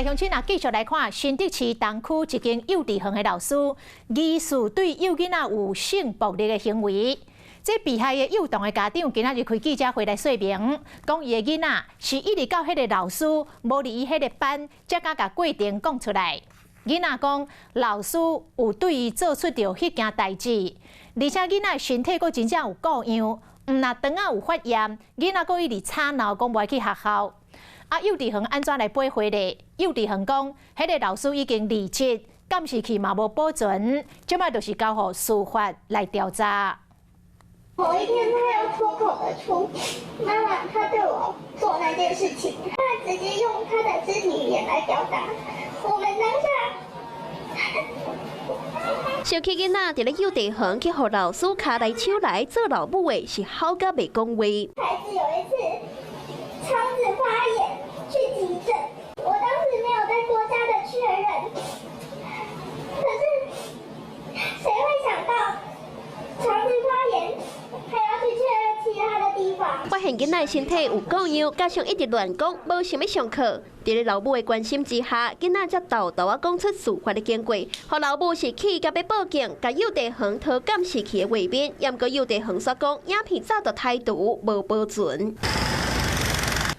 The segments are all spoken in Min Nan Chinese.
來鄉親啊，繼續來看新竹市東區一間幼稚園的老師，疑似對幼囡仔有性暴力的行為。這被害的幼童的家長今仔日開記者會來說明，講伊的囡仔是一直到彼个老師無佇伊彼个班，才敢共過程講出來。囡仔講老師有對伊做出著彼件代誌，而且囡仔身體閣真正有故恙，毋若腸仔有發炎，囡仔閣一直吵鬧，講無愛去學校。啊，幼稚園按怎來駁回咧？幼稚園講，彼个老師已經離職，監視器嘛無保存，這擺就是交予司法來調查。某一天，他又脫口而出：“媽媽，他對我做那件事情。”他直接用他的肢體語言來表達。我們當下想起囡仔佇咧幼稚園去予老師牽來手來做老母的，是吼甲袂講話。孩子有一次腸子發炎去急診，我當時沒有再多加的確認。可是誰會想到腸子發炎還要去確認其他的地方？發現囡仔身體有故恙，加上一直亂講，無想欲上課。佇咧老母的關心之下，囡仔才沓沓仔講出事發的經過，予老母是氣甲欲報警，共幼稚園討監視器的畫面，毋過幼稚園煞講影片早就剔除，無保存。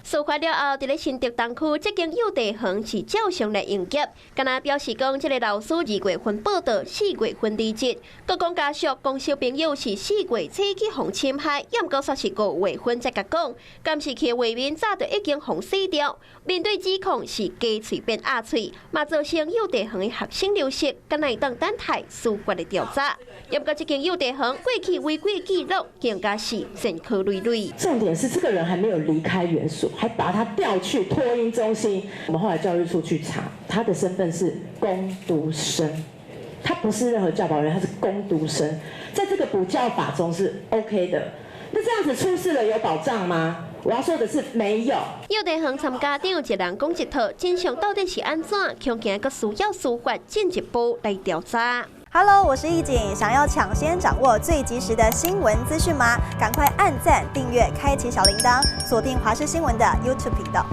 事發了後，佇咧新竹東區這間幼稚園是照常來營業，敢若表示講這个老師2月份報到，4月份離職。閣講家屬講小朋友是4月初去予侵害，毋過煞是5月份才共講，監視器畫面早就已經予洗掉。面對指控是雞喙變鴨喙，嘛造成幼稚園的學生流失，敢若會當等待司法的調查。毋過這間幼稚園過去違規記錄更加是前科累累。重點是這個人還沒有離開園所，還把他調去托嬰中心。我們後來教育處去查，他的身份是工讀生，他不是任何教保人員，他是工讀生，在這個補教法中是 OK 的。那這樣子出事了有保障嗎？我要說的是沒有。幼稚園參家長一人講一套，真相到底是按怎？恐驚閣需要司法進一步來調查。 Hello，我是易景，想要搶先掌握最及時的新聞資訊嗎？趕快按讚、訂閱、開啟小鈴鐺，鎖定華視新聞的 YouTube 頻道。